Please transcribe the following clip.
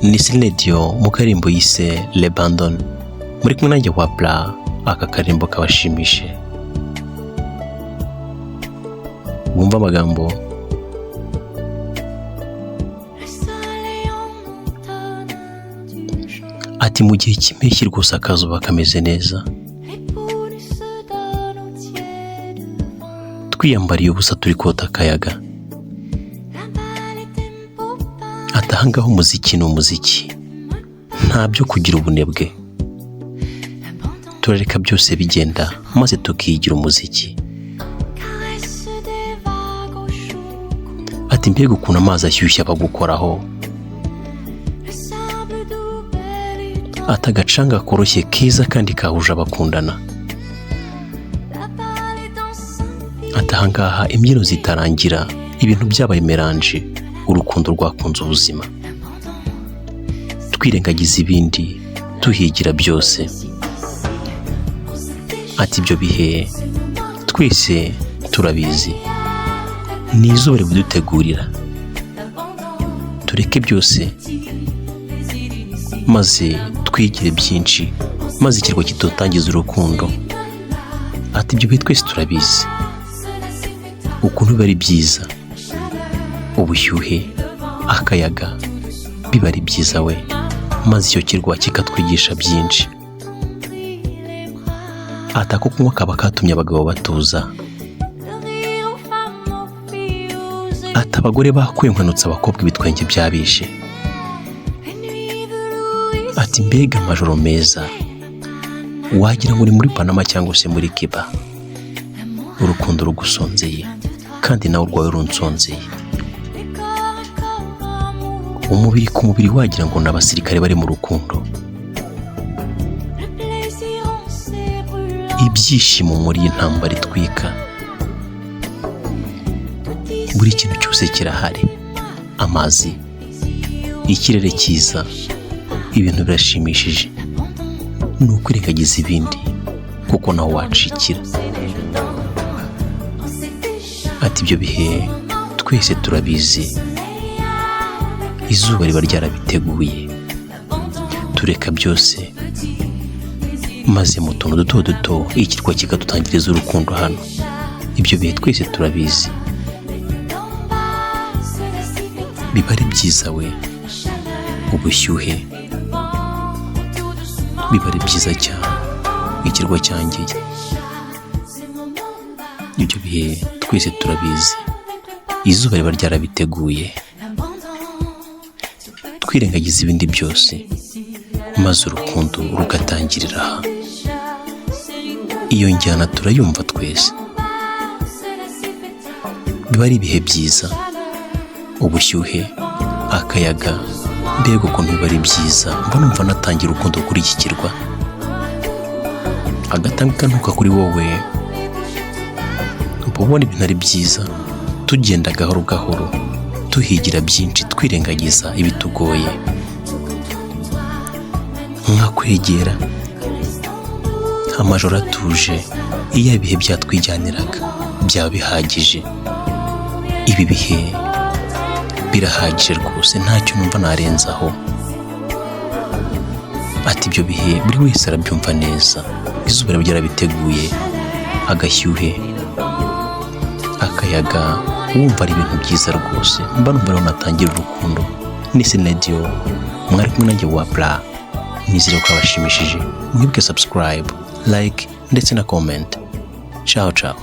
Ni Celine Dion mu karirimbo yise L'Abandon. Muri kumwe nanjye wa Bla, aka karirimbo kabashimishe. Wumva amagambo. Le soleil en automne du jour. Ati mu gihe cy'impeshyi rwose akazuba kameze neza. Les poules se donnent au tiède vent. Twiyambariye ubusa turi kota akayaga. La balle est un popin. Ati ahangaha umuziki ni umuziki, nta byo kugira ubunebwe. L'abandon Turareka byose bigenda maze tukigira umuziki. Caresse des vagues au chou. Ati mbega ukuntu amazi ashyushye abagukoraho. Le sable doux belle. Ati agacanga koroshye keza kandi kahuje abakundana. La balle est dans sa vie. Ati ahangaha imbyino zitarangira, ibintu byabaye mélange, urukundo rwakunze ubuzima. L'abandon. Twirengagiza ibindi, tuhigira byose. Ati ibyo bihe twese turabizi, ni izuba ribidutegurira. Tureke byose maze twigire byinshi, maze ikirwa kidutangiza urukundo. Ati ibyo bihe twese turabizi ukuntu biba ari byiza, ubushyuhe, akayaga, biba ari byiza we, maze icyo kirwa kikatwigisha byinshi. Ati ako kunywa kaba katumye abagabo batuza. Ati abagore bakwenkwenutse, abakobwa ibitwenge byabishe. Ati mbega amajoro meza, wagira ngo uri muri Panama cyangwa se muri Cuba. Urukundo rugusonzeye kandi nawe urwawe runsonzeye, umubiri ku mubiri, wagira ngo ni abasirikare bari mu rukundo. Ibyishimo muri iyi ntambara itwika, buri kintu cyose kirahari, amazi, ikirere cyiza, ibintu birashimishije. Ni ukwirengagiza ibindi kuko nawe wacikira. Ati ibyo bihe twese turabizi, izuba riba ryarabiteguye. Tureka byose maze mu tuntu duto duto ikirwa kikadutangiriza urukundo hano. Ibyo bihe twese turabizi, biba ari byiza we, ubushyuhe, biba ari byiza cyane. Ikirwa cyanjye, ibyo bihe twese turabizi, izuba riba ryarabiteguye. Twirengagiza ibindi byose maze urukundo rugatangirira aha. Iyo njyana turayumva twese, biba ari ibihe byiza, ubushyuhe, akayaga, mbega ukuntu biba ari byiza. Mba numva natangira urukundo kuri iki kirwa. Agatambwe kantuka kuri wowe, uba ubona ibintu ari byiza, tugenda gahoro gahoro, tuhigira byinshi, twirengagiza ibitugoye. Nkakwegera amajoro atuje, iyo ibihe byatwijyaniraga byaba bihagije. Ibi bihe birahagije rwose, ntacyo numva narenzaho. Ati ibyo bihe buri wese arabyumva neza, izuba riba ryarabiteguye, agashyuhe, akayaga, wumva ari ibintu byiza rwose. Mba numva rero natangira urukundo. Ni Sinediyo, mwari kumwe nanjye wa Bla. Nizere ko abashimishije. Mwibuke subscribe, like ndetse na comment. Ciao ciao.